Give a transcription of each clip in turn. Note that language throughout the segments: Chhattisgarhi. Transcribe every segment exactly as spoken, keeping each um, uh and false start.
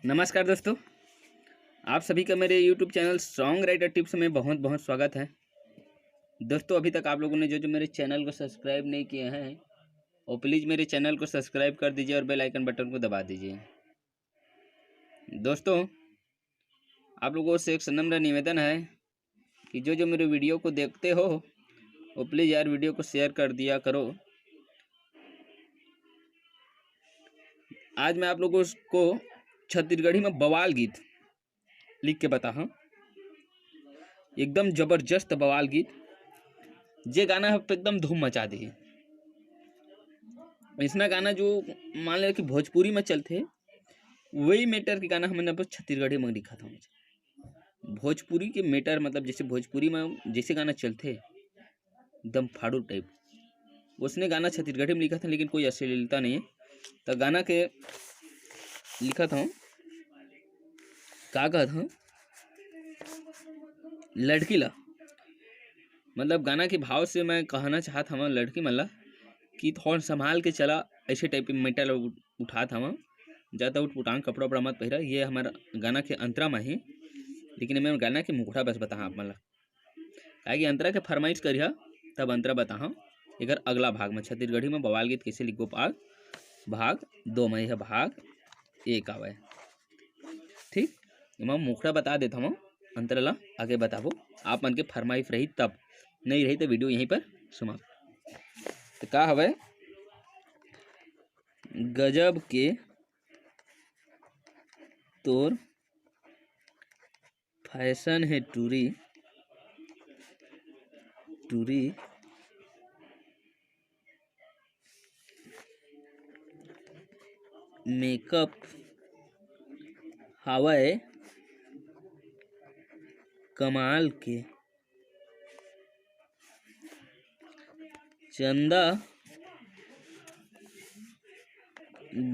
नमस्कार दोस्तों, आप सभी का मेरे YouTube channel song writer tips में बहुत बहुत स्वागत है। दोस्तों, अभी तक आप लोगों ने जो जो मेरे चैनल को सब्सक्राइब नहीं किए हैं, वो प्लीज़ मेरे चैनल को सब्सक्राइब कर दीजिए और बेल आइकन बटन को दबा दीजिए। दोस्तों, आप लोगों से एक नम्र निवेदन है कि जो जो मेरे वीडियो को देखते हो, वो प्लीज़ यार वीडियो को शेयर कर दिया करो। आज मैं आप लोगों को छत्तीसगढ़ी में बवाल गीत लिख के बता, हाँ, एकदम जबरदस्त बवाल गीत, जे गाना है एकदम धूम मचा दी। इसना गाना जो मान ले कि भोजपुरी में चलते, वही मैटर के गाना हमन अब छत्तीसगढ़ी में लिखा था। भोजपुरी के मैटर, मतलब जैसे भोजपुरी में जैसे गाना चलते एकदम फाड़ू टाइप, उसने गाना छत्तीसगढ़ी में लिखा था, लेकिन कोई अश्लीलता नहीं है। तो गाना के लिखा था, का कहत हूँ, लड़की ला, मतलब गाना के भाव से मैं कहना चाहत हूँ लड़की मन ला कि थोड़ा संभाल के चला, ऐसे टाइप के मैटर उठात हूँ। ज़्यादा उटपुटांग कपड़ा उपड़ा मत पहिरा। ये हमारा गाना के अंतरा में ही, लेकिन मैं गाना के मुखड़ा बस बताहा आप मन ला, काहे कि अंतरा के फरमाइश करिहा, तब अंतरा बताहा। एकर अगला भाग में छत्तीसगढ़ी में बवाल गीत कैसे लिखबो पाग, भाग दो में, यह भाग एक आवे। ठीक, एमा मुखड़ा बता देत हवं, अंतरा ला आगे बताबो, आप मन के फरमाइश रही तब, नहीं रही तो वीडियो यहीं पर समाप्त। तो का हवे, गजब के तोर फैशन हे टूरी, टूरी मेकअप हावय कमाल के। चंदा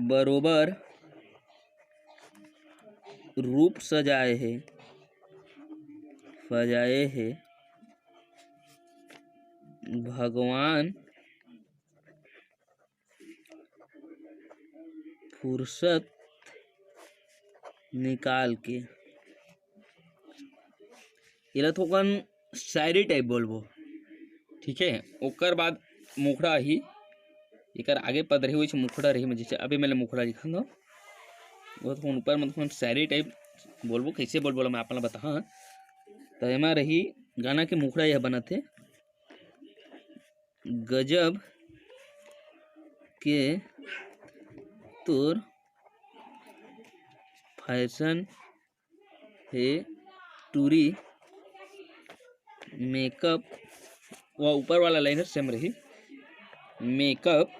बरोबर रूप सजाए हे, सजाए हे भगवान फुर्सत निकाल के। एला थोकन शायरी टाइप बोलबो, ठीक है। ओकर बाद मुखड़ा ही, एकर आगे पद रही, वही मुखड़ा रही। मैं जैसे अभी मैंने मुखड़ा लिखा था, वो तो ऊपर में थोकन शायरी टाइप बोलबो। कैसे बोलबो ला मैं आप ला बताहा। तो एमा रही, गाना के मुखड़ा यह बनत हे, गजब के तोर फैशन हे टूरी, मेकअप, वो ऊपर वाला लाइन सेम रही, मेकअप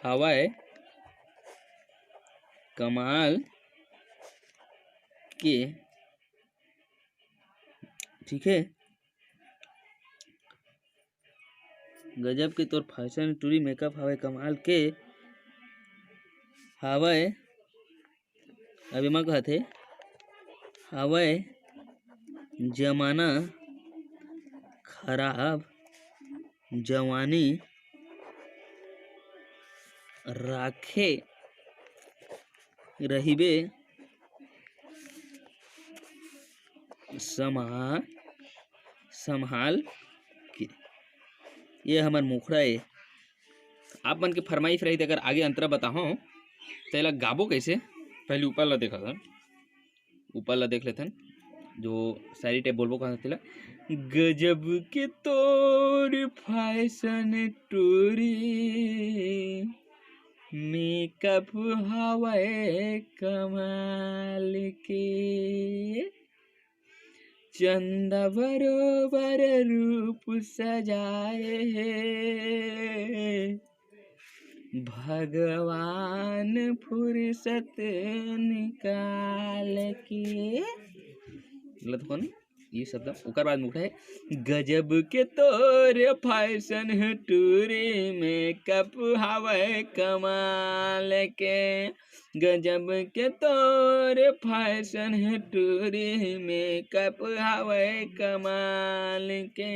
हवय कमाल के, ठीक है। गजब के तोर फैशन टूरी, मेकअप हवय कमाल के, हवय, अब एमा कहत हे, हवय जमाना खराब, जवानी राखे रहिबे समा-, संभाल के। ये हमर मुखड़ा ए। आप मन के फरमाइश रही, अगर आगे अंतरा बताहूँ, तो एला गाबो कैसे? पहले ऊपर ला देखा था, ऊपर ला देख लेथन, जो शायरी टाइप बोलबो कहा तेला। गजब के तोर फैशन टूरी, मेकअप हवय कमाल के, चंदा बरोबर रूप सजाए हे भगवान फुर्सत निकाल के। गलत कौन? ये शब्द, ओकर बाद मुखड़ा है, गजब के तोर फैशन है टूरी, मेकअप हवय कमाल के। गजब के तोर फैशन है टूरी, मेकअप हवय कमाल के।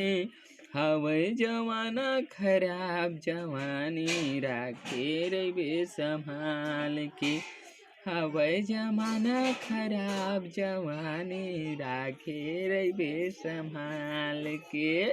हवय जमाना खराब, जवानी राखे रहिबे संभाल के। हवय जमाना खराब, जवानी राखे रहिबे संभाल के।